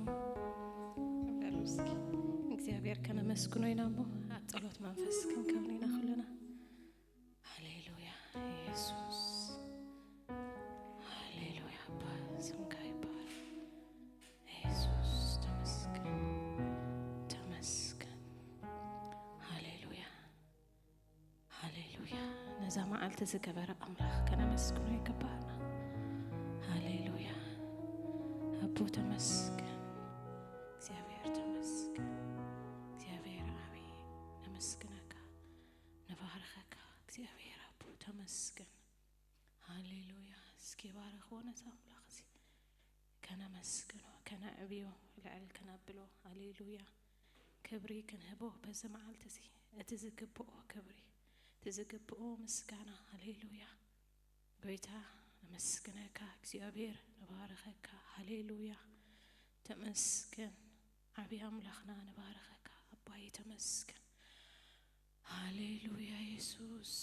በሉ እስኪ እግዚኣብሔር ከነመስግኖ ኢና እሞ ኣብ ጸሎት መንፈስ ክንከውን ኢና ኩልና። ሃሌሉያ ኢየሱስ፣ ሃሌሉያ ኣባ፣ ስምካ ይባረክ። ኢየሱስ ተመስገን፣ ተመስገን። ሃሌሉያ፣ ሃሌሉያ። ነዛ መዓልቲ ዝገበረ ኣምላኽ ከነመስግኖ ይግባና። ሃሌሉያ ኣቦ፣ ተመስገን። እግዚኣብሔር ተመስገን። እግዚኣብሔር ዓብዪ፣ ነመስግነካ፣ ንባርኸካ። እግዚኣብሔር ኣቦ፣ ተመስገን። ሃሌሉያ። እስኪ ባርኽዎ ነዚ ኣምላኽ እዚ። ከነመስግኖ፣ ከነዕብዮ፣ ልዕል ከነብሎ። ሃሌሉያ። ክብሪ ክንህቦ በዚ መዓልቲ እዚ፣ እቲ ዝግብኦ ክብሪ፣ እቲ ዝግብኦ ምስጋና። ሃሌሉያ። ጎይታ፣ ነመስግነካ እግዚኣብሔር፣ ንባርኸካ። ሃሌሉያ። ተመስገን ዓብዪ ኣምላኽና፣ ንባርኸካ ኣባይ፣ ተመስገን። ሃሌሉያ የሱስ፣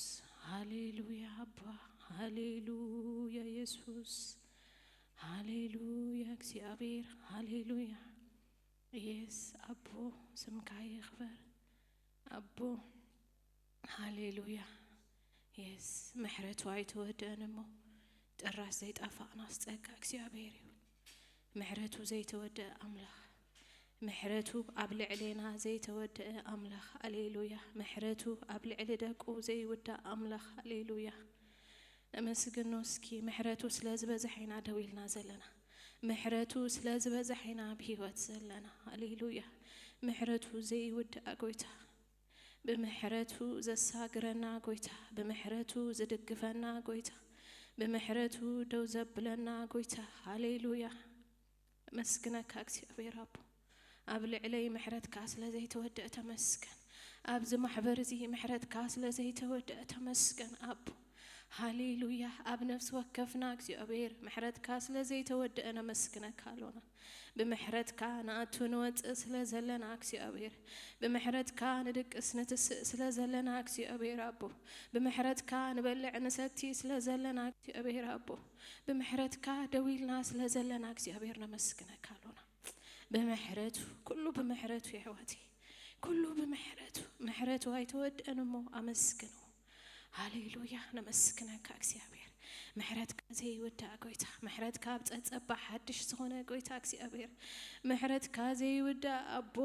ሃሌሉያ ኣባ፣ ሃሌሉያ የሱስ፣ ሃሌሉያ እግዚኣብሔር፣ ሃሌሉያ። የስ ኣቦ፣ ስምካ ይኽበር ኣቦ። ሃሌሉያ። የስ ምሕረቱ ኣይተወደአን እሞ ጥራስ ዘይጠፋእናስ ጸጋ እግዚኣብሔር እዩ። ምሕረቱ ዘይተወደአ ኣምላኽ፣ ምሕረቱ ኣብ ልዕሌና ዘይተወደአ ኣምላኽ። ሃሌሉያ። ምሕረቱ ኣብ ልዕሊ ደቁ ዘይውዳእ ኣምላኽ። ሃሌሉያ። ነመስግኖ እስኪ። ምሕረቱ ስለ ዝበዝሐ ኢና ደው ኢልና ዘለና። ምሕረቱ ስለ ዝበዝሐ ኢና ኣብ ህይወት ዘለና። ሃሌሉያ። ምሕረቱ ዘይውዳእ ጎይታ፣ ብምሕረቱ ዘሳግረና ጎይታ፣ ብምሕረቱ ዝድግፈና ጎይታ፣ ብምሕረቱ ደው ዘብለና ጎይታ። ሃሌሉያ። ነመስግነካ እግዚኣብሔር ኣቦ። ኣብ ልዕለይ ምሕረትካ ስለ ዘይተወደአ ተመስገን። ኣብዚ ማሕበር እዚ ምሕረትካ ስለ ዘይተወደአ ተመስገን ኣቦ። ሃሌሉያ። ኣብ ነፍሲ ወከፍና እግዚኣብሔር ምሕረትካ ስለ ዘይተወደአ ነመስግነካ ኣሎና። ብምሕረትካ ንኣቱ ንወጽእ ስለ ዘለና እግዚኣብሔር፣ ብምሕረትካ ንድቅስ ንትስእ ስለ ዘለና እግዚኣብሔር ኣቦ፣ ብምሕረትካ ንበልዕ ንሰቲ ስለ ዘለና እግዚኣብሔር ኣቦ፣ ብምሕረትካ ደው ኢልና ስለ ዘለና እግዚኣብሔር ነመስግነካ ኣሎና። ብምሕረቱ፣ ኩሉ ብምሕረቱ የሕዋተይ፣ ኩሉ ብምሕረቱ። ምሕረቱ ኣይተወድአን እሞ ኣመስግኖ። ሃሌሉያ፣ ነመስግነካ እግዚኣብሔር። ምሕረትካ ዘይውዳእ ጎይታ፣ ምሕረትካ ኣብ ጸጸባ ሓድሽ ዝኾነ ጎይታ እግዚኣብሔር፣ ምሕረትካ ዘይውዳእ ኣቦ፣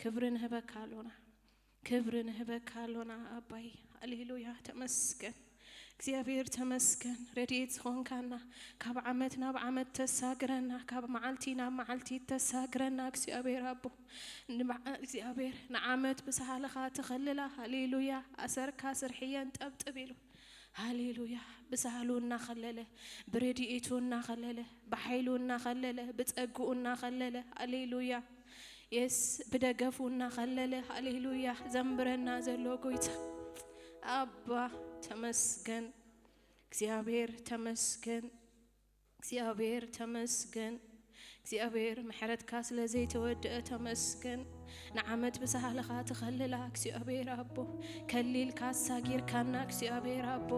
ክብሪ ንህበካ ኣሎና፣ ክብሪ ንህበካ ኣሎና ኣባይ። ሃሌሉያ፣ ተመስገን እግዚኣብሔር፣ ተመስገን። ረድኤት ዝኾንካና፣ ካብ ዓመት ናብ ዓመት ተሳግረና፣ ካብ መዓልቲ ናብ መዓልቲ ተሳግረና እግዚኣብሔር ኣቦ፣ ንመዓ-፣ እግዚኣብሔር ንዓመት ብሳህልኻ ትኸልላ። ሃሌሉያ፣ ኣሰርካ ስርሕየን ጠብጥብ ኢሉ። ሃሌሉያ፣ ብሳህሉ እናኸለለ፣ ብረድኤቱ እናኸለለ፣ ብሓይሉ እናኸለለ፣ ብጸግኡ እናኸለለ። ሃሌሉያ፣ የስ፣ ብደገፉ እናኸለለ። ሃሌሉያ፣ ዘንብረና ዘሎ ጎይታ ኣባ፣ ተመስገን እግዚኣብሔር፣ ተመስገን። እግዚኣብሔር ተመስገን። እግዚኣብሔር ምሕረትካ ስለ ዘይተወደአ ተመስገን። ንዓመት ብሳህልኻ ትኸልላ እግዚኣብሔር ኣቦ፣ ከሊልካ ኣሳጊርካና እግዚኣብሔር ኣቦ፣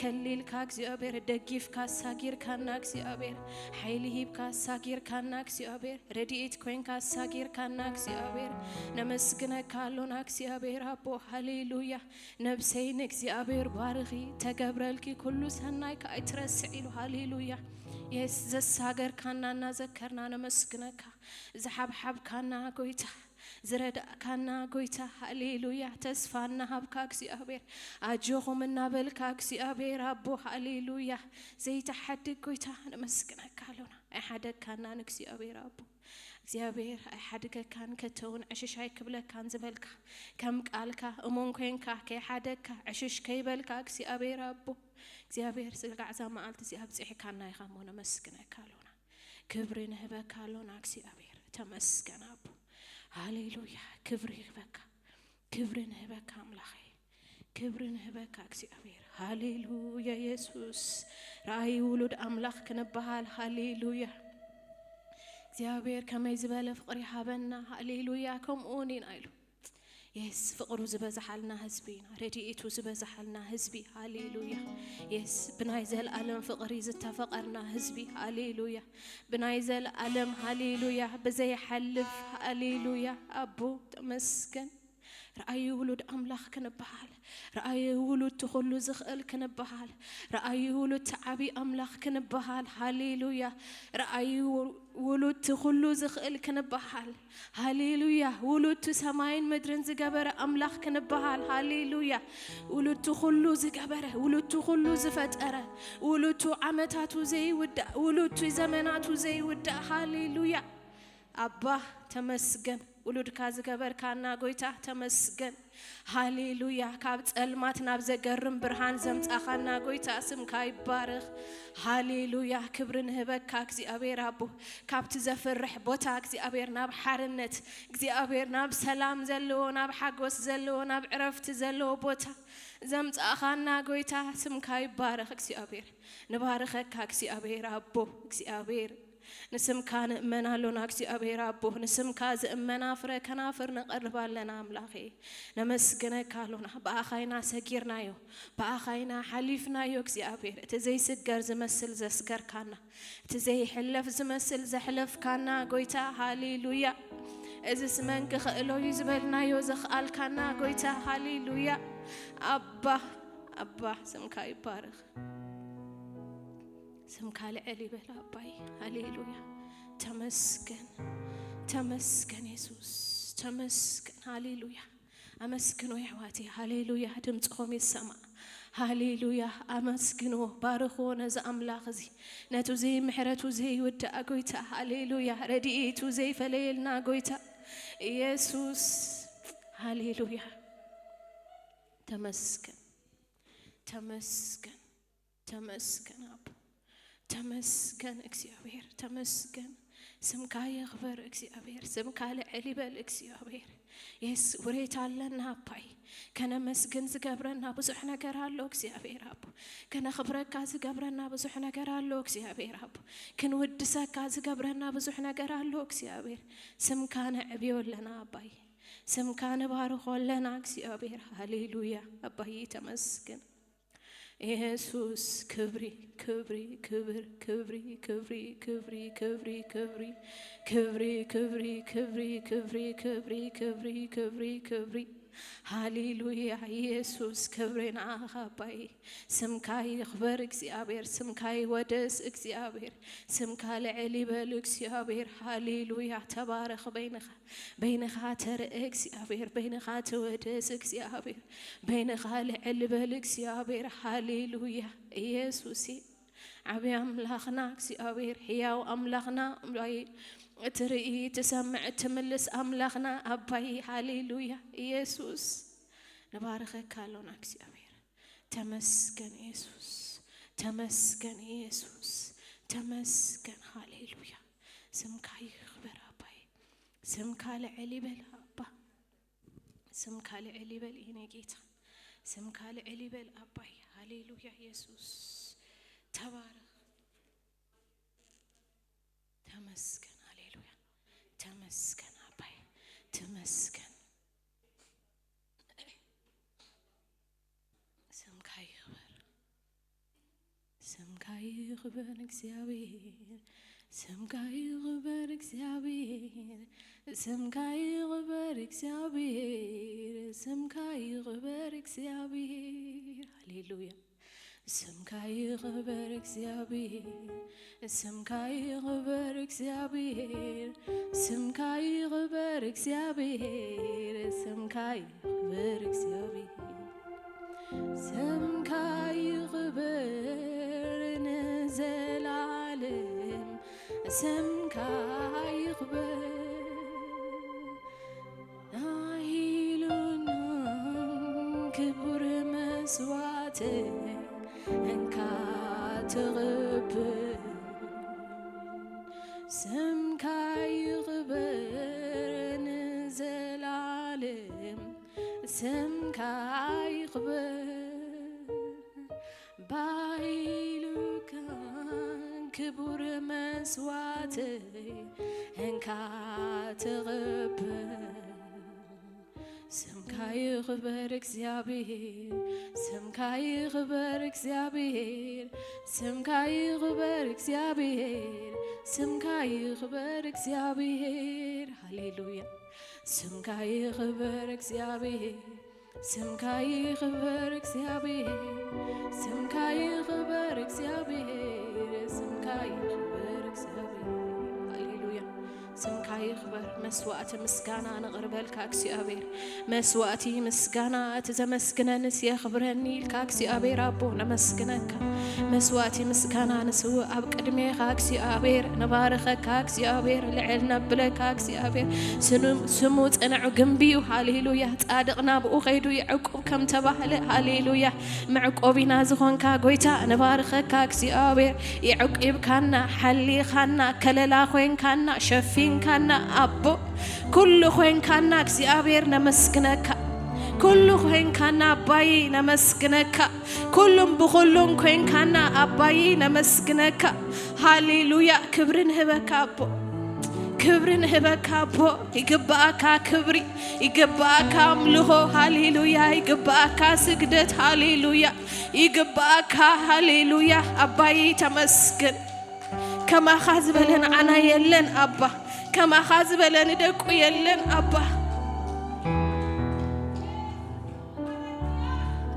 ከሊልካ እግዚኣብሔር ደጊፍካ ኣሳጊርካና እግዚኣብሔር፣ ሓይሊ ሂብካ ኣሳጊርካና እግዚኣብሔር፣ ረድኤት ኮይንካ ኣሳጊርካና እግዚኣብሔር፣ ነመስግነካ ኣሎና እግዚኣብሔር ኣቦ። ሃሌሉያ። ነብሰይ ንእግዚኣብሔር ባርኺ፣ ተገብረልኪ ኩሉ ሰናይ ከኣ ኣይትረስዕ ኢሉ። ሃሌሉያ። የስ፣ ዘሳገርካና እናዘከርና ነመስግነካ። ዝሓብሓብካና ጎይታ፣ ዝረዳእካና ጎይታ፣ ሃሌሉያ። ተስፋ እናሃብካ እግዚኣብሔር፣ ኣጆኹም እናበልካ እግዚኣብሔር ኣቦ፣ ሃሌሉያ። ዘይትሓድግ ጎይታ ነመስግነካ ኣሎና። ኣይሓደግካናን እግዚኣብሔር ኣቦ። እግዚኣብሔር ኣይሓድገካን፣ ከቶ እውን ዕሽሽ ኣይክብለካን ዝበልካ፣ ከም ቃልካ እሙን ኮይንካ፣ ከይሓደግካ፣ ዕሽሽ ከይበልካ እግዚኣብሔር ኣቦ፣ እግዚኣብሔር ስጋዕ እዛ መዓልቲ እዚ ኣብጺሕካና ኢኻ እሞ ነመስግነካ ኣሎና። ክብሪ ንህበካ ኣሎና እግዚኣብሔር። ተመስገን ኣቦ። ሃሌሉያ። ክብሪ ይህበካ። ክብሪ ንህበካ ኣምላኸይ። ክብሪ ንህበካ እግዚኣብሔር። ሃሌሉያ የሱስ። ረኣይ ውሉድ ኣምላኽ ክንበሃል። ሃሌሉያ። እግዚኣብሔር ከመይ ዝበለ ፍቕሪ ሃበና። ሃሌሉያ። ከምኡ እውን ኢና ኢሉ። የስ፣ ፍቕሩ ዝበዝሓልና ህዝቢ ኢና። ረድኤቱ ዝበዝሓልና ህዝቢ። ሃሌሉያ። የስ፣ ብናይ ዘለኣለም ፍቕሪ ዝተፈቐርና ህዝቢ። ሃሌሉያ። ብናይ ዘለኣለም፣ ሃሌሉያ፣ ብዘይሓልፍ፣ ሃሌሉያ። ኣቦ ተመስገን። ረኣዩ ውሉድ ኣምላኽ ክንበሃል፣ ረኣዩ ውሉድ እቲ ኩሉ ዝኽእል ክንበሃል፣ ረኣዩ ውሉድ እቲ ዓቢ ኣምላኽ ክንበሃል። ሃሌሉያ። ረኣዩ ውሉድ እቲ ኩሉ ዝኽእል ክንበሃል። ሃሌሉያ። ውሉድ እቲ ሰማይን ምድርን ዝገበረ ኣምላኽ ክንበሃል። ሃሌሉያ። ውሉድ እቲ ኩሉ ዝገበረ፣ ውሉድ እቲ ኩሉ ዝፈጠረ፣ ውሉድ እቲ ዓመታቱ ዘይውዳእ፣ ውሉድ እቲ ዘመናቱ ዘይውዳእ። ሃሌሉያ። ኣባ ተመስገን። ውሉድካ ዝገበርካና ጎይታ ተመስገን። ሃሌሉያ። ካብ ጸልማት ናብ ዘገርም ብርሃን ዘምጻኻና ጎይታ ስምካ ይባረኽ። ሃሌሉያ። ክብሪ ንህበካ እግዚኣብሔር ኣቦ። ካብቲ ዘፍርሕ ቦታ እግዚኣብሔር ናብ ሓርነት፣ እግዚኣብሔር ናብ ሰላም ዘለዎ፣ ናብ ሓጎስ ዘለዎ፣ ናብ ዕረፍቲ ዘለዎ ቦታ ዘምጻኻና ጎይታ ስምካ ይባረኽ እግዚኣብሔር። ንባርኸካ እግዚኣብሔር ኣቦ፣ እግዚኣብሔር ንስምካ ንእመን ኣሎና እግዚኣብሔር ኣቦ። ንስምካ ዝእመና ፍረ ከናፍር ነቐርብ ኣለና ኣምላኸ። ነመስግነካ ኣሎና። ብኣኻ ኢና ሰጊርናዮ፣ ብኣኻ ኢና ሓሊፍናዮ እግዚኣብሔር። እቲ ዘይስገር ዝመስል ዘስገርካና፣ እቲ ዘይሕለፍ ዝመስል ዘሕለፍካና ጎይታ። ሃሌሉያ። እዝስ መን ክኽእሎ እዩ ዝበልናዮ ዘኽኣልካና ጎይታ። ሃሌሉያ። ኣባ፣ ኣባ ስምካ ይባረኽ። ስምካ ልዕል ይበል ኣባይ። ሃሌሉያ። ተመስገን፣ ተመስገን የሱስ፣ ተመስገን። ሃሌሉያ። ኣመስግኖ የሕዋተይ። ሃሌሉያ። ድምፅኹም ይሰማዕ። ሃሌሉያ። ኣመስግኖ፣ ባርኽዎ ነዚ ኣምላኽ እዚ፣ ነቱ ዘይምሕረቱ ዘይውዳእ ጎይታ። ሃሌሉያ። ረድኤቱ ዘይፈለየልና ጎይታ የሱስ። ሃሌሉያ። ተመስገን፣ ተመስገን። ተመስገን ኣቦ፣ ተመስገን እግዚኣብሔር፣ ተመስገን። ስምካ ይኽበር እግዚኣብሔር፣ ስምካ ልዕል ይበል እግዚኣብሔር። የስ፣ ውሬታ ኣለና ኣባይ። ከነመስግን ዝገብረና ብዙሕ ነገር ኣሎ እግዚኣብሔር ኣቦ። ከነኽብረካ ዝገብረና ብዙሕ ነገር ኣሎ እግዚኣብሔር ኣቦ። ክንውድሰካ ዝገብረና ብዙሕ ነገር ኣሎ እግዚኣብሔር። ስምካ ነዕብዮ ኣለና ኣባይ። ስምካ ንባርኾ ኣለና እግዚኣብሔር። ሃሌሉያ ኣባይ ተመስገን። ኢየሱስ ክብሪ፣ ክብሪ፣ ክብር፣ ክብሪ፣ ክብሪ፣ ክብሪ፣ ክብሪ፣ ክብሪ፣ ክብሪ፣ ክብሪ፣ ክብሪ፣ ክብሪ፣ ክብሪ፣ ክብሪ፣ ክብሪ፣ ክብሪ። ሃሌሉያ ኢየሱስ ክብሪ ንዓኻ ኣባይ። ስምካ ይኽበር እግዚኣብሔር፣ ስምካ ይወደስ እግዚኣብሔር፣ ስምካ ልዕል ይበል እግዚኣብሔር። ሃሌሉያ ተባረኽ በይንኻ። በይንኻ ተርእ እግዚኣብሔር፣ በይንኻ ተወደስ እግዚኣብሔር፣ በይንኻ ልዕል በል እግዚኣብሔር። ሃሌሉያ ኢየሱሴ፣ ዓብዪ ኣምላኽና እግዚኣብሔር፣ ሕያው ኣምላኽና፣ ኣባይ፣ እትርኢ፣ ትሰምዕ፣ ትምልስ ኣምላኽና ኣባይ። ሃሌሉያ ኢየሱስ፣ ንባርኸካ ኣሎና እግዚኣብሔር። ተመስገን ኢየሱስ፣ ተመስገን ኢየሱስ፣ ተመስገን። ሃሌሉያ ስምካ ይኽበር ኣባይ። ስምካ ልዕል ይበል ኣባ። ስምካ ልዕል ይበል የኔ ጌታ። ስምካ ልዕል ይበል ኣባይ። ሃሌሉያ ኢየሱስ ተባረኽ። ተመስገን። ሃሌሉያ ተመስገን ኣባይ። ተመስገን። ስምካ ይኽበር። ስምካ ይኽበር እግዚኣብሔር፣ ስምካ ይኽበር እግዚኣብሔር፣ ስምካ ይኽበር እግዚኣብሔር፣ ስምካ ይኽበር እግዚኣብሔር። ሃሌሉያ። ስምካ ይኽበር እግዚኣብሔር፣ ስምካ ይኽበር እግዚኣብሔር፣ ስምካ ይኽበር እግዚኣብሔር፣ ስምካ ይኽበር እግዚኣብሔር። ስምካ ይኽበር ንዘላለም፣ ስምካ ይኽበር። ናሂሉና ክቡር መስዋዕት እንካ ትቕብል። ስምካ ይኽበር ንዘላለም፣ ስምካ ይኽበር። ባይሉካ ክቡር መስዋዕት እንካ ትቕብል። ስምካ ይኽበር እግዚኣብሔር፣ ስምካ ይኽበር እግዚኣብሔር፣ ስምካ ይኽበር እግዚኣብሔር፣ ስምካ ይኽበር እግዚኣብሔር። ሃሌሉያ። ስምካ ይኽበር እግዚኣብሔር፣ ስምካ ይኽበር እግዚኣብሔር፣ ስምካ ይኽበር እግዚኣብሔር፣ ስምካ ይኽበር እግዚኣብሔር። ሃሌሉያ። ስምካ ይኽበር። መስዋእቲ ምስጋና ነቕርበልካ እግዚኣብሔር፣ መስዋእቲ ምስጋና። እቲ ዘመስግነንስ የኽብረኒ ኢልካ እግዚኣብሔር ኣቦ ነመስግነካ። መስዋእቲ ምስጋና ንስውእ ኣብ ቅድሜኻ እግዚኣብሔር ንባርኸካ እግዚኣብሔር ልዕል ነብለካ እግዚኣብሔር። ስኑ-፣ ስሙ ጽኑዕ ግንቢ እዩ። ሃሌሉያ። ጻድቕ ናብኡ ኸይዱ ይዕቁብ ከም ተባህለ፣ ሃሌሉያ። መዕቆቢና ዝኾንካ ጎይታ ንባርኸካ እግዚኣብሔር። የዕቂብካና፣ ሓሊኻና፣ ከለላ ኾይንካና፣ ሸፊንካና ኣቦ፣ ኩሉ ኾይንካና እግዚኣብሔር ነመስግነካ። ኩሉ ኾይንካና ኣባይ ነመስግነካ። ኩሉም ብኹሉም ኮይንካና ኣባይ ነመስግነካ። ሃሌሉያ። ክብሪ ንህበካ ኣቦ፣ ክብሪ ንህበካ ኣቦ። ይግብኣካ ክብሪ፣ ይግብኣካ ኣምልኾ። ሃሌሉያ። ይግብኣካ ስግደት። ሃሌሉያ። ይግብኣካ። ሃሌሉያ። ኣባይ ተመስገን። ከማኻ ዝበለ ንዓና የለን ኣባ፣ ከማኻ ዝበለ ንደቁ የለን ኣባ።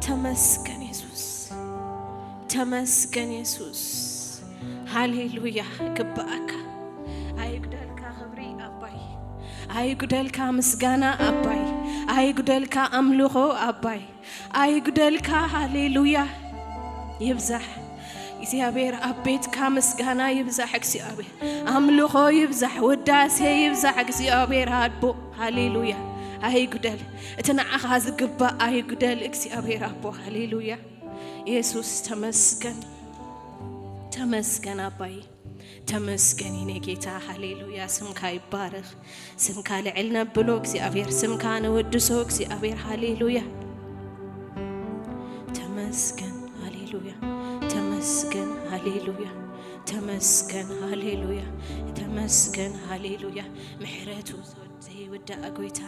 ተመስገን የሱስ፣ ተመስገን የሱስ። ሃሌሉያ። ይግብኣካ። ኣይጉደልካ ክብሪ ኣባይ፣ ኣይጉደልካ ምስጋና ኣባይ፣ ኣይጉደልካ ኣምልኾ ኣባይ፣ ኣይጉደልካ። ሃሌሉያ። ይብዛሕ እግዚኣብሔር ኣብ ቤትካ ምስጋና ይብዛሕ እግዚኣብሔር፣ ኣምልኾ ይብዛሕ፣ ውዳሴ ይብዛሕ እግዚኣብሔር ኣቦ። ሃሌሉያ። ኣይጉደል፣ እቲ ንዓኻ ዝግባእ ኣይጉደል እግዚኣብሔር ኣቦ። ሃሌሉያ። የሱስ ተመስገን፣ ተመስገን ኣባይ፣ ተመስገን የኔ ጌታ። ሃሌሉያ። ስምካ ይባረኽ፣ ስምካ ልዕል ነብሎ እግዚኣብሔር፣ ስምካ ንውድሶ እግዚኣብሔር። ሃሌሉያ። ተመስገን። ሃሌሉያ። ተመስገን። ሃሌሉያ። ተመስገን። ሃሌሉያ። ተመስገን። ሃሌሉያ። ምሕረቱ ዘይውዳእ ጎይታ፣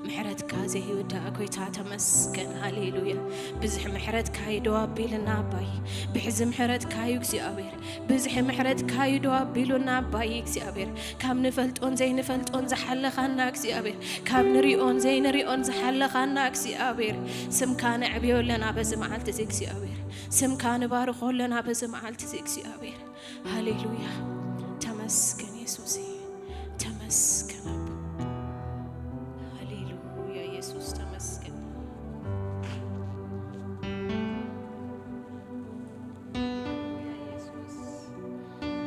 ምሕረትካ ዘይውዳእ ጎይታ፣ ተመስገን። ሃሌሉያ። ብዝሒ ምሕረትካ እዩ ደው ኣቢልና ኣባይ፣ ብሕዚ ምሕረትካ እዩ እግዚኣብሔር፣ ብዝሒ ምሕረትካ እዩ ደው ኣቢሉና ኣባይ እግዚኣብሔር። ካብ ንፈልጦን ዘይንፈልጦን ዝሓለኻና እግዚኣብሔር፣ ካብ ንሪኦን ዘይንሪኦን ዝሓለኻና እግዚኣብሔር፣ ስምካ ነዕብዮ ኣለና በዚ መዓልቲ እዚ እግዚኣብሔር፣ ስምካ ንባርኾ ኣለና በዚ መዓልቲ እዚ እግዚኣብሔር። ሃሌሉያ። ተመስገን የሱስ፣ ተመስገን ኣቦ። ሃሌሉያ የሱስ፣ ተመስገን። ሃሌሉያ የሱስ፣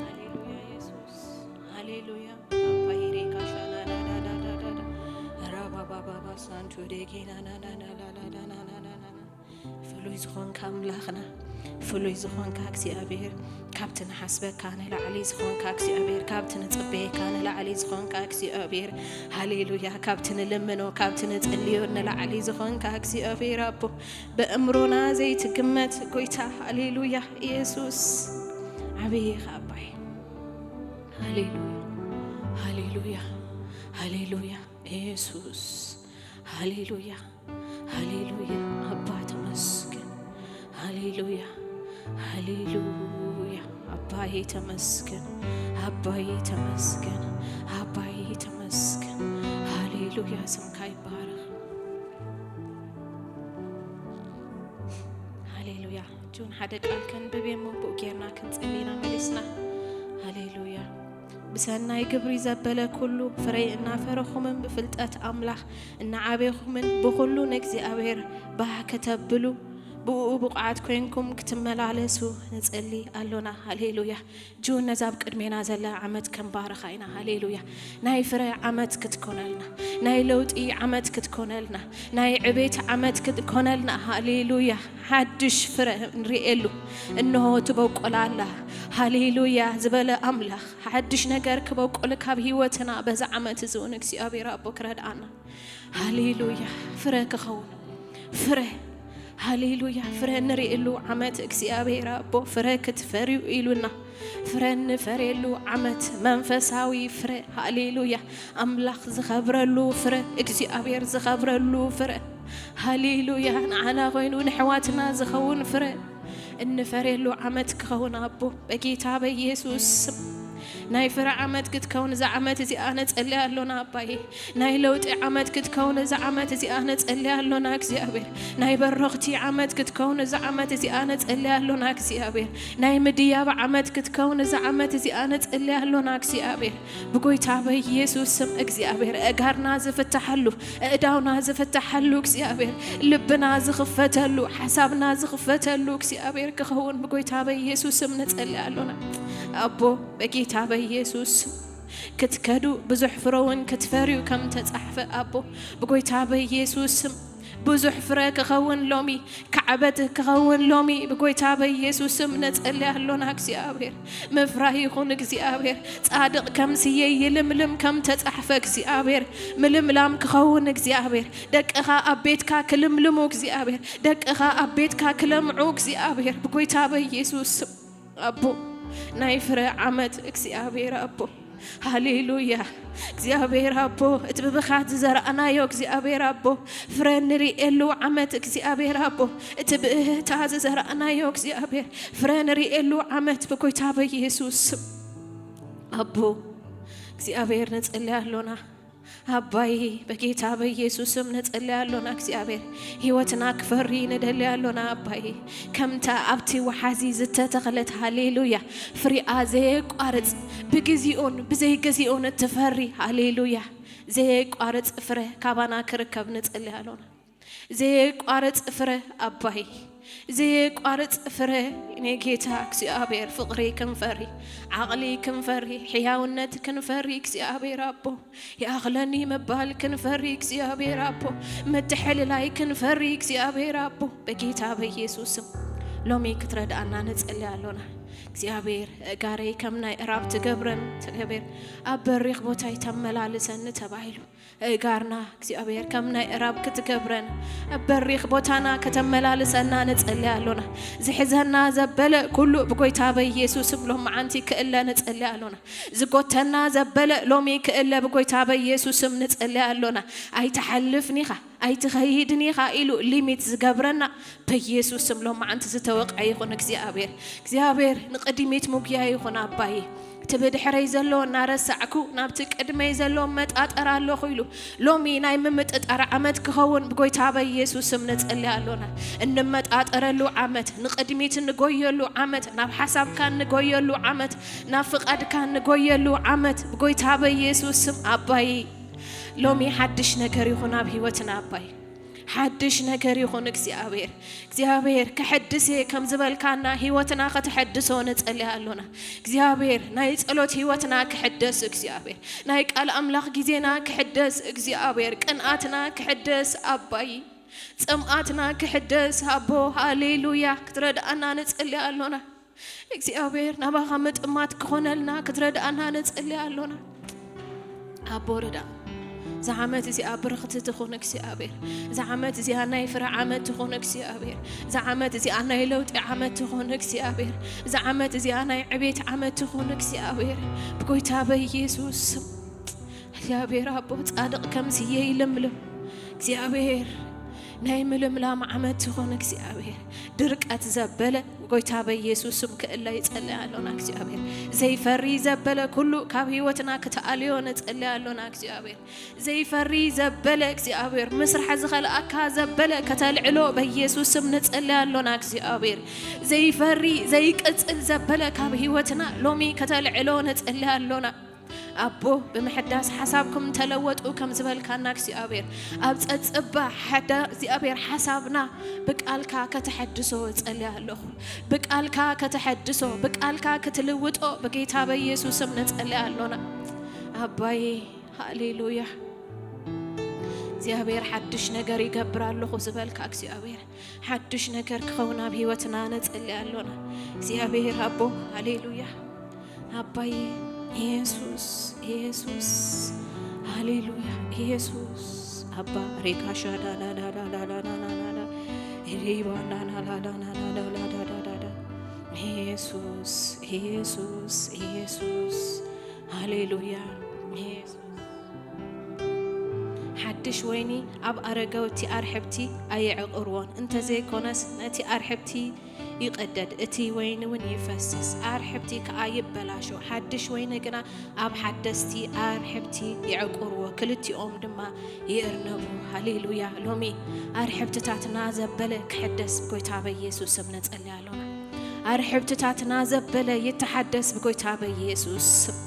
ሃሌሉያ የሱስ፣ ሃሌሉያ። ኣባይ ሬካ ሻናናናናናና ራባባባባ ሳንቱ ዴጌናናናናናናናናና ፍሉይ ዝኾንካ ኣምላኽና፣ ፍሉይ ዝኾንካ እግዚኣብሔር፣ ካብቲ ንሓስበካ ንላዕሊ ዝኾንካ እግዚኣብሔር፣ ካብቲ ንጽበየካ ንላዕሊ ዝኾንካ እግዚኣብሔር፣ ሃሌሉያ፣ ካብቲ ንልምኖ ካብቲ ንጽልዮ ንላዕሊ ዝኾንካ እግዚኣብሔር ኣቦ፣ ብእምሮና ዘይትግመት ጎይታ፣ ሃሌሉያ፣ ኢየሱስ ዓብዪ ኢኻ ኣባይ። ሃሌሉያ፣ ሃሌሉያ፣ ሃሌሉያ፣ ኢየሱስ፣ ሃሌሉያ። ሃሌሉያ ኣባ ተመስገን። ሃሌሉያ፣ ሃሌሉያ። ኣባዬ ተመስገን፣ ኣባዬ ተመስገን፣ ኣባዬ ተመስገን። ሃሌሉያ ስምካ ይባረኽ። ሃሌሉያ። እጁን ሓደ ቃል ከንብብ እሞ ብኡ ጌርና ክንጽሊ ኢና መሊስና። ሃሌሉያ። ብሰናይ ግብሪ ዘበለ ኩሉ ፍረይ እናፈረኹምን ብፍልጠት ኣምላኽ እናዓበኹምን ብኹሉ ንእግዚኣብሔር ባህ ከተብሉ ብእኡ ብቑዓት ኮይንኩም ክትመላለሱ ንጽሊ ኣሎና። ሃሌሉያ። እጁን ነዛ ኣብ ቅድሜና ዘላ ዓመት ከንባርኻ ኢና። ሃሌሉያ። ናይ ፍረ ዓመት ክትኮነልና፣ ናይ ለውጢ ዓመት ክትኮነልና፣ ናይ ዕቤት ዓመት ክትኮነልና። ሃሌሉያ። ሓድሽ ፍረ ንርእየሉ። እንሆ ትበቁል ኣላ። ሃሌሉያ ዝበለ ኣምላኽ ሓድሽ ነገር ክበቁል ካብ ህይወትና በዛ ዓመት እዚ እውን እግዚኣብሔር ኣቦ ክረድኣና። ሃሌሉያ ፍረ ክኸውን ፍረ። ሃሌሉያ ፍረ ንርእየሉ ዓመት እግዚኣብሔር ኣቦ ፍረ ክትፈርዩ ኢሉና። ፍረ እንፈርየሉ ዓመት፣ መንፈሳዊ ፍረ። ሃሌሉያ። ኣምላኽ ዝኸብረሉ ፍረ፣ እግዚኣብሔር ዝኸብረሉ ፍረ። ሃሌሉያ። ንዓና ኮይኑ ንሕዋትና ዝኸውን ፍረ እንፈርየሉ ዓመት ክኸውን፣ ኣቦ፣ በጌታ በኢየሱስ ስም ናይ ፍረ ዓመት ክትከውን እዛ ዓመት እዚኣ ነጸልያ ኣሎና ኣባዬ። ናይ ለውጢ ዓመት ክትከውን እዛ ዓመት እዚኣ ነጸልያ ኣሎና እግዚኣብሔር። ናይ በረኽቲ ዓመት ክትከውን እዛ ዓመት እዚኣ ነጸልያ ኣሎና እግዚኣብሔር። ናይ ምድያብ ዓመት ክትከውን እዛ ዓመት እዚኣ ነጸልያ ኣሎና እግዚኣብሔር። ብጎይታ በኢየሱስ ስም እግዚኣብሔር፣ እጋርና ዝፍታሐሉ፣ እእዳውና ዝፍታሐሉ እግዚኣብሔር፣ ልብና ዝኽፈተሉ፣ ሓሳብና ዝኽፈተሉ እግዚኣብሔር ክኸውን ብጎይታ በኢየሱስ ስም ነጸልያ ኣሎና። ኣቦ፣ በጌታ በኢየሱስ ስም ክትከዱ፣ ብዙሕ ፍረ እውን ክትፈርዩ ከም ተጻሕፈ፣ ኣቦ፣ ብጎይታ በኢየሱስ ስም ብዙሕ ፍረ ክኸውን ሎሚ፣ ካዕበት ክኸውን ሎሚ ብጎይታ በኢየሱስ ስም ነጸልያ ኣሎና እግዚኣብሔር። ምፍራይ ይኹን እግዚኣብሔር። ጻድቕ ከም ስየ ይልምልም ከም ተጻሕፈ እግዚኣብሔር፣ ምልምላም ክኸውን እግዚኣብሔር። ደቅኻ ኣብ ቤትካ ክልምልሙ እግዚኣብሔር፣ ደቅኻ ኣብ ቤትካ ክለምዑ እግዚኣብሔር ብጎይታ በኢየሱስ ስም። ኣቦ፣ ናይ ፍረ ዓመት እግዚኣብሔር ኣቦ፣ ሃሌሉያ። እግዚኣብሔር ኣቦ፣ እቲ ብብኻት ዝዘራእናዮ እግዚኣብሔር ኣቦ፣ ፍረ ንርእየሉ ዓመት እግዚኣብሔር ኣቦ፣ እቲ ብእህታ ዝዘራእናዮ እግዚኣብሔር፣ ፍረ ንርእየሉ ዓመት ብጎይታ በኢየሱስ ስም። ኣቦ፣ እግዚኣብሔር ነጸልያ ኣሎና። ኣባይ፣ በጌታ በኢየሱስ ስም ነጸልያ ኣሎና እግዚኣብሔር። ህይወትና ክፈሪ ንደልያ ኣሎና ኣባይ። ከምታ ኣብቲ ወሓዚ ዝተተኽለት፣ ሃሌሉያ፣ ፍሪኣ ዘየቋርጽ፣ ብግዚኡን ብዘይግዚኡን እትፈሪ፣ ሃሌሉያ፣ ዘየቋርጽ ፍረ ካባና ክርከብ ንጸልያ ኣሎና። ዘየቋርጽ ፍረ ኣባይ፣ ዘየቋርጽ ፍረ ንጌታ እግዚኣብሔር ፍቕሪ ክንፈሪ፣ ዓቕሊ ክንፈሪ፣ ሕያውነት ክንፈሪ እግዚኣብሔር ኣቦ፣ ይኣኽለኒ ምባል ክንፈሪ እግዚኣብሔር ኣቦ፣ ምትሕልላይ ክንፈሪ እግዚኣብሔር ኣቦ፣ በጌታ በኢየሱስ ስም ሎሚ ክትረድኣና ንጸሊ ኣሎና። እግዚኣብሔር፣ እጋረይ ከም ናይ እራብ ትገብረን፣ ትገብር፣ ኣብ በሪኽ ቦታ ይተመላልሰኒ ተባሂሉ። እጋርና እግዚኣብሔር ከም ናይ እራብ ክትገብረን፣ ኣብ በሪኽ ቦታና ከተመላልሰና ንጸሊ ኣሎና። ዝሕዘና ዘበለ ኩሉ ብጎይታ በኢየሱስ ስም ሎመዓንቲ ክእለ ንጸሊ ኣሎና። ዝጎተና ዘበለ ሎሚ ክእለ ብጎይታ በኢየሱስ ስም ንጸሊ ኣሎና። ኣይትሓልፍን ኢኻ፣ ኣይትኸይድን ኢኻ ኢሉ ሊሚት ዝገብረና በኢየሱስ ስም ሎመዓንቲ ዝተወቕዐ ይኹን እግዚኣብሔር። እግዚኣብሔር ንቕድሚት ምጉያ ይኹን ኣባዬ። እቲ ብድሕረይ ዘሎ እናረሳዕኩ ናብቲ ቅድመይ ዘሎ መጣጠር ኣለኹ ኢሉ ሎሚ ናይ ምምጥጣር ዓመት ክኸውን ብጎይታ በኢየሱስ ስም ንጸሊ ኣሎና። እንመጣጠረሉ ዓመት፣ ንቕድሚት እንጎየሉ ዓመት፣ ናብ ሓሳብካ እንጎየሉ ዓመት፣ ናብ ፍቓድካ እንጎየሉ ዓመት ብጎይታ በኢየሱስ ስም ኣባዬ። ሎሚ ሓድሽ ነገር ይኹን ኣብ ህይወትና ኣባይ። ሓድሽ ነገር ይኹን እግዚኣብሔር። እግዚኣብሔር ክሕድስ እየ ከም ዝበልካና ህይወትና ከተሐድሶ ንጸሊ ኣሎና። እግዚኣብሔር ናይ ጸሎት ህይወትና ክሕደስ እግዚኣብሔር። ናይ ቃል ኣምላኽ ግዜና ክሕደስ እግዚኣብሔር። ቅንኣትና ክሕደስ ኣባይ። ጽምኣትና ክሕደስ ኣቦ። ሃሌሉያ። ክትረድኣና ንጸሊ ኣሎና። እግዚኣብሔር ናባኻ ምጥማት ክኾነልና ክትረድኣና ንጸሊ ኣሎና። ኣቦ ርዳ። እዛ ዓመት እዚኣ ብርኽቲ ትኹን እግዚኣብሔር። እዛ ዓመት እዚኣ ናይ ፍረ ዓመት ትኹን እግዚኣብሔር። እዛ ዓመት እዚኣ ናይ ለውጢ ዓመት ትኹን እግዚኣብሔር። እዛ ዓመት እዚኣ ናይ ዕቤት ዓመት ትኹን እግዚኣብሔር። ብጎይታ በኢየሱስ ስም እግዚኣብሔር ኣቦ ጻድቕ ከም ስየ ይልምልም። እግዚኣብሔር ናይ ምልምላም ዓመት ትኹን እግዚኣብሔር። ድርቀት ዘበለ ጎይታ በኢየሱስ ስም ክእለ ይጸልይ ኣሎና እግዚኣብሔር። ዘይፈሪ ዘበለ ኩሉ ካብ ህይወትና ክትኣልዮ ንጸልይ ኣሎና እግዚኣብሔር። ዘይፈሪ ዘበለ እግዚኣብሔር ምስራሕ ዝኸልኣካ ዘበለ ከተልዕሎ በኢየሱስ ስም ንጸልይ ኣሎና እግዚኣብሔር። ዘይፈሪ ዘይቅጽል ዘበለ ካብ ህይወትና ሎሚ ከተልዕሎ ንጸልይ ኣሎና። ኣቦ ብምሕዳስ ሓሳብኩም ተለወጡ ከም ዝበልካና እግዚኣብሔር ኣብ ጸጽባ ሓደ እግዚኣብሔር ሓሳብና ብቃልካ ከተሐድሶ እጸልይ ኣለኹ። ብቃልካ ከተሐድሶ፣ ብቃልካ ክትልውጦ ብጌታ በኢየሱስ ስም ንጸልይ ኣሎና። ኣባዬ ሃሌሉያ። እግዚኣብሔር ሓድሽ ነገር ይገብር ኣለኹ ዝበልካ እግዚኣብሔር ሓድሽ ነገር ክኸውን ኣብ ህይወትና ነጸሊ ኣሎና። እግዚኣብሔር ኣቦ ሃሌሉያ። ኣባዬ ኢየሱስ ኢየሱስ ሃሌሉያ ኢየሱስ ኣባ ሬካሻ ዳዳዳዳዳዳዳዳዳ ሪባናናዳዳዳዳዳዳዳዳ ኢየሱስ፣ ኢየሱስ፣ ኢየሱስ። ሃሌሉያ። ኢየሱስ። ሓድሽ ወይኒ ኣብ ኣረገውቲ ኣርሕብቲ ኣየዕቕርዎን፣ እንተዘይኮነስ ነቲ ኣርሕብቲ ይቐደድ፣ እቲ ወይኒ እውን ይፈስስ፣ ኣርሕብቲ ከኣ ይበላሾ። ሓድሽ ወይኒ ግና ኣብ ሓደስቲ ኣርሕብቲ የዕቁርዎ፣ ክልቲኦም ድማ ይእርነቡ። ሃሌሉያ። ሎሚ ኣርሕብትታትና ዘበለ ክሕደስ ብጎይታ በኢየሱስ ስም ነጸሊ ኣሎና። ኣርሕብትታትና ዘበለ ይተሓደስ ብጎይታ በኢየሱስ ስም።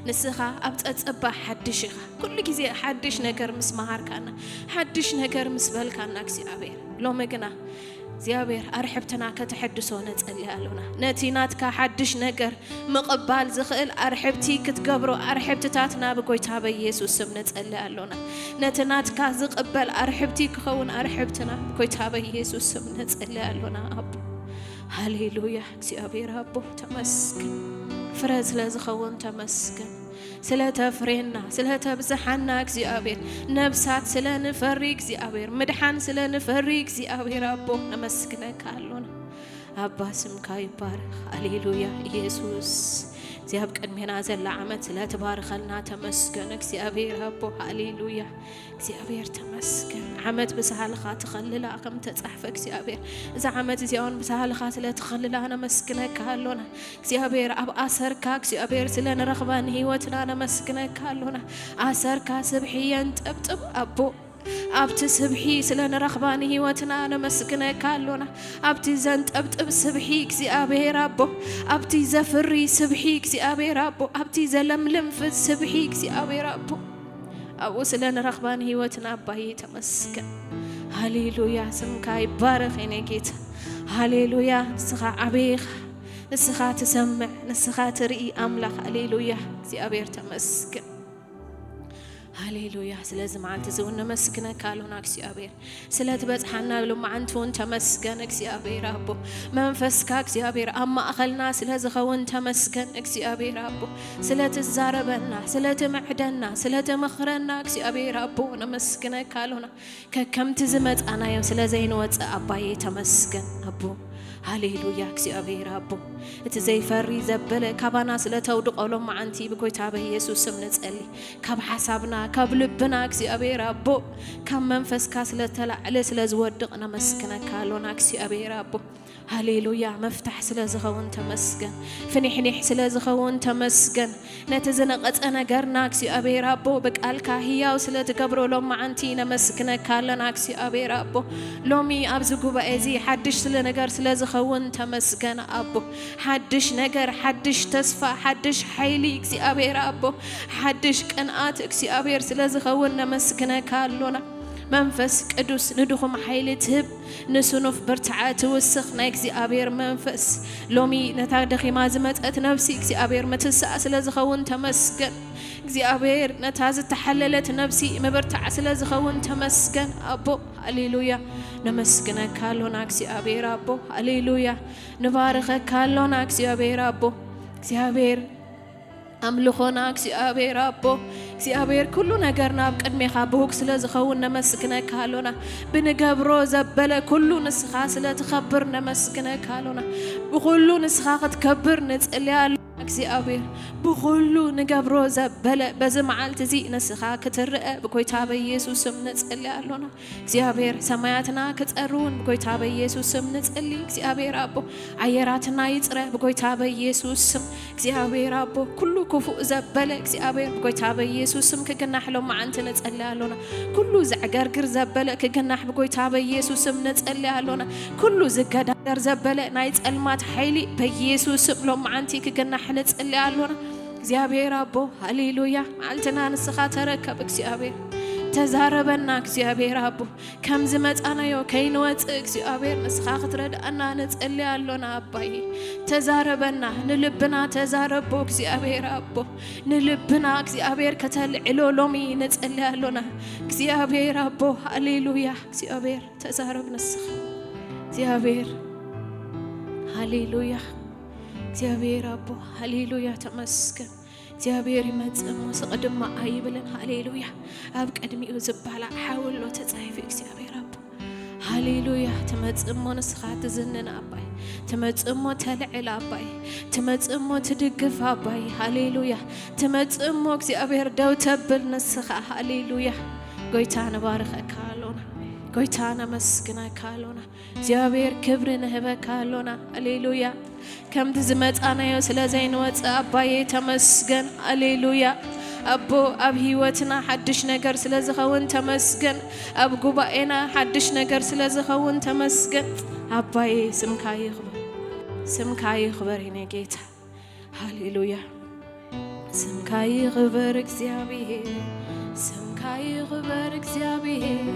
ንስኻ ኣብ ጸጸባ ሓድሽ ኢኻ። ኩሉ ግዜ ሓድሽ ነገር ምስ መሃርካና፣ ሓድሽ ነገር ምስ በልካና እግዚኣብሔር፣ ሎሚ ግና እግዚኣብሔር ኣርሕብትና ከተሐድሶ ነጸሊ ኣሎና። ነቲ ናትካ ሓድሽ ነገር ምቕባል ዝኽእል ኣርሕብቲ ክትገብሮ፣ ኣርሕብትታትና ብጎይታ በኢየሱስ ስም ነጸሊ ኣሎና። ነቲ ናትካ ዝቕበል ኣርሕብቲ ክኸውን ኣርሕብትና ብጎይታ በኢየሱስ ስም ነጸሊ ኣሎና። ኣቦ ሃሌሉያ። እግዚኣብሔር ኣቦ ተመስገን። ፍረ ስለ ዝኸውን ተመስገን። ስለ ተፍሬና፣ ስለ ተብዝሓና እግዚኣብሔር፣ ነብሳት ስለ ንፈሪ እግዚኣብሔር፣ ምድሓን ስለ ንፈሪ እግዚኣብሔር ኣቦ ነመስግነካ ኣሎና። ኣባ ስምካ ይባረኽ። ሃሌሉያ። ኢየሱስ፣ እዚ ኣብ ቅድሜና ዘላ ዓመት ስለ ትባርኸልና ተመስገን እግዚኣብሔር ኣቦ። ሃሌሉያ። እግዚኣብሔር ተመስገን። ዓመት ብሳህልኻ ትኸልላ ከም ተጻሕፈ እግዚኣብሔር፣ እዛ ዓመት እዚኣ እውን ብሳህልኻ ስለ ትኸልላ ነመስግነካ ኣሎና። እግዚኣብሔር ኣብ ኣሰርካ እግዚኣብሔር ስለ ንረኽባ ንህይወትና ነመስግነካ ኣሎና። ኣሰርካ ስብሒ የንጠብጥብ ኣቦ። ኣብቲ ስብሒ ስለ ንረኽባ ንህይወትና ነመስግነካ ኣሎና። ኣብቲ ዘንጠብጥብ ስብሒ እግዚኣብሔር ኣቦ፣ ኣብቲ ዘፍሪ ስብሒ እግዚኣብሔር ኣቦ፣ ኣብቲ ዘለምልም ፍ-፣ ስብሒ እግዚኣብሔር ኣቦ፣ ኣብኡ ስለ ንረኽባ ንህይወትና ኣባዬ ተመስገን። ሃሌሉያ፣ ስምካ ይባረኽ የኔ ጌታ። ሃሌሉያ፣ ንስኻ ዓብዪ ኢኻ፣ ንስኻ ትሰምዕ፣ ንስኻ ትርኢ ኣምላኽ። ሃሌሉያ፣ እግዚኣብሔር ተመስገን። ሃሌሉያ፣ ስለዚ መዓልቲ እዚ እውን ነመስግነካ ኣሎና እግዚኣብሔር። ስለ ትበጽሓና ሎማዓንቲ እውን ተመስገን እግዚኣብሔር ኣቦ። መንፈስካ እግዚኣብሔር ኣብ ማእኸልና ስለ ዝኸውን ተመስገን እግዚኣብሔር ኣቦ። ስለ ትዛረበና፣ ስለ ትምዕደና፣ ስለ ትምኽረና እግዚኣብሔር ኣቦ ነመስግነካ ኣሎና። ከከምቲ ዝመጻናዮ ስለ ዘይንወጽእ ኣባዬ ተመስገን ኣቦ። ሃሌሉያ እግዚኣብሔር ኣቦ። እቲ ዘይፈሪ ዘበለ ካባና ስለ ተውድቆ ሎማዓንቲ ብጎይታ በኢየሱስ ስም ንጸሊ። ካብ ሓሳብና፣ ካብ ልብና እግዚኣብሔር ኣቦ፣ ካብ መንፈስካ ስለ ተላዕለ ስለ ዝወድቕ ነመስግነካ ኣሎና እግዚኣብሔር ኣቦ። ሃሌሉያ። መፍታሕ ስለ ዝኸውን ተመስገን። ፍኒሕኒሕ ስለ ዝኸውን ተመስገን። ነቲ ዝነቐጸ ነገርና እግዚኣብሔር ኣቦ ብቃልካ ህያው ስለ ትገብሮ ሎማዓንቲ ነመስግነካ ኣለና እግዚኣብሔር ኣቦ። ሎሚ ኣብዚ ጉባኤ እዚ ሓድሽ ስለ ነገር ስለ ዝኸውን ተመስገን ኣቦ። ሓድሽ ነገር፣ ሓድሽ ተስፋ፣ ሓድሽ ሓይሊ እግዚኣብሔር ኣቦ፣ ሓድሽ ቅንኣት እግዚኣብሔር ስለ ዝኸውን ነመስግነካ ኣሎና። መንፈስ ቅዱስ ንድኹም ሓይሊ ትህብ፣ ንስኑፍ ብርትዐ ትውስኽ ናይ እግዚኣብሔር መንፈስ፣ ሎሚ ነታ ደኺማ ዝመጸት ነፍሲ እግዚኣብሔር ምትሳእ ስለ ዝኸውን ተመስገን። እግዚኣብሔር ነታ ዝተሓለለት ነፍሲ ምብርታዕ ስለ ዝኸውን ተመስገን ኣቦ። ሃሌሉያ። ነመስግነካ ኣሎና እግዚኣብሔር ኣቦ። ሃሌሉያ። ንባርኸካ ኣሎና እግዚኣብሔር ኣቦ። እግዚኣብሔር ኣምልኾና እግዚኣብሔር ኣቦ፣ እግዚኣብሔር ኩሉ ነገርና ኣብ ቅድሜኻ ብሁግ ስለ ዝኸውን ነመስግነካ ኣሎና። ብንገብሮ ዘበለ ኩሉ ንስኻ ስለ ትኸብር ነመስግነካ ኣሎና። ብኹሉ ንስኻ ክትከብር ንጽሊ ኣሎና እግዚኣብሔር። ብኹሉ ንገብሮ ዘበለ በዚ መዓልቲ እዚ ንስኻ ክትረአ ብጎይታ በኢየሱስ ስም ንጽሊ ኣሎና። እግዚኣብሔር ሰማያትና ክጸርውን ብጎይታ በኢየሱስ ስም ንጽሊ። እግዚኣብሔር ኣቦ ኣየራትና ይጽረ ብጎይታ በኢየሱስ ስም። እግዚኣብሔር ኣቦ ኩሉ ክፉእ ዘበለ እግዚኣብሔር ብጎይታ በኢየሱስ ስም ክግናሕ ሎማዓንቲ ንጸሊ ኣሎና። ኩሉ ዘዕገርግር ዘበለ ክግናሕ ብጎይታ በኢየሱስ ስም ንጸሊ ኣሎና። ኩሉ ዝገዳደር ዘበለ ናይ ጸልማት ሓይሊ በኢየሱስ ስም ሎማዓንቲ ክግናሕ ንጸሊ ኣሎና። እግዚኣብሔር ኣቦ ሃሌሉያ። መዓልትና ንስኻ ተረከብ እግዚኣብሔር። ተዛረበና እግዚኣብሔር ኣቦ። ከም ዝመጻናዮ ከይንወጽእ እግዚኣብሔር ንስኻ ክትረድኣና ንጸሊ ኣሎና ኣባዬ። ተዛረበና፣ ንልብና ተዛረቦ እግዚኣብሔር ኣቦ። ንልብና እግዚኣብሔር ከተልዕሎ ሎሚ ንጸሊ ኣሎና። እግዚኣብሔር ኣቦ ሃሌሉያ። እግዚኣብሔር ተዛረብ ንስኻ እግዚኣብሔር። ሃሌሉያ። እግዚኣብሔር ኣቦ ሃሌሉያ ተመስገን። እግዚኣብሔር ይመጽእ እሞ ስቕ ድማ ኣይብልን። ሃሌሉያ። ኣብ ቅድሚኡ ዝባላዕ ሓዊ ኣሎ ተጻሒፉ እግዚኣብሔር ኣቦ። ሃሌሉያ። ትመጽእ እሞ ንስኻ ትዝንን ኣባይ። ትመጽእ እሞ ተልዕል ኣባይ፣ ትመጽእ እሞ ትድግፍ ኣባይ። ሃሌሉያ። ትመጽእ እሞ እግዚኣብሔር ደው ተብል ንስኻ። ሃሌሉያ። ጎይታ ንባርኸካ ኣሎና፣ ጎይታ ነመስግነካ ኣሎና፣ እግዚኣብሔር ክብሪ ንህበካ ኣሎና። ሃሌሉያ። ከምቲ ዝመጻናዮ ስለ ዘይንወጽእ ኣባዬ ተመስገን። ሃሌሉያ። ኣቦ ኣብ ህይወትና ሓድሽ ነገር ስለ ዝኸውን ተመስገን። ኣብ ጉባኤና ሓድሽ ነገር ስለ ዝኸውን ተመስገን። ኣባዬ ስምካ ይኽበር፣ ስምካ ይኽበር የኔ ጌታ። ሃሌሉያ። ስምካ ይኽበር እግዚኣብሔር፣ ስምካ ይኽበር እግዚኣብሔር፣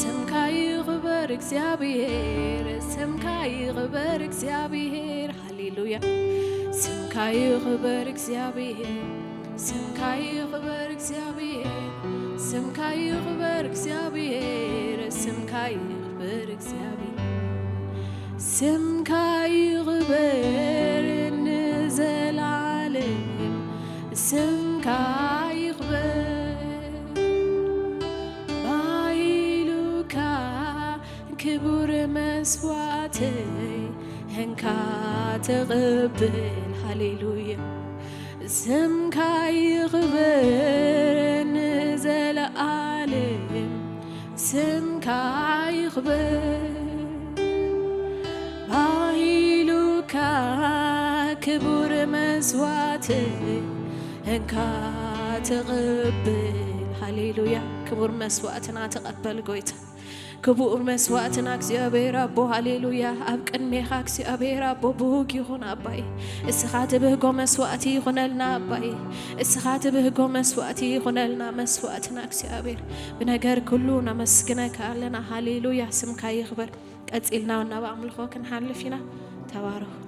ስምካ ይኽበር እግዚኣብሔር፣ ስምካ ይኽበር እግዚኣብሔር። ሃሌሉያ። ስምካ ይኽበር እግዚኣብሔር፣ ስምካ ይኽበር እግዚኣብሔር፣ ስምካ ይኽበር እግዚኣብሔር፣ ስምካ ይኽበር እግዚኣብሔር። ስምካ ይኽበር ንዘላለም፣ ስምካ ይኽበር። ባይሉካ ክቡር መስዋዕተይ እንካ ተቐብል። ሃሌሉያ። ስምካ ይኽበር ንዘለዓለም፣ ስምካ ይኽበር። ባይሉካ ክቡር መስዋዕተይ እንካ ተቐብል። ሃሌሉያ። ክቡር መስዋዕትና ተቐበል ጎይታ። ክቡር መስዋዕትና እግዚኣብሔር ኣቦ፣ ሃሌሉያ። ኣብ ቅድሜኻ እግዚኣብሔር ኣቦ ብሁግ ይኹን ኣባይ። እስኻ ትብህጎ መስዋዕቲ ይኹነልና ኣባይ። እስኻ ትብህጎ መስዋዕቲ ይኹነልና መስዋዕትና እግዚኣብሔር። ብነገር ኩሉ ነመስግነካ ኣለና። ሃሌሉያ። ስምካ ይኽበር። ቀጺልና ናብ ኣምልኾ ክንሓልፍ ኢና። ተባረኹ።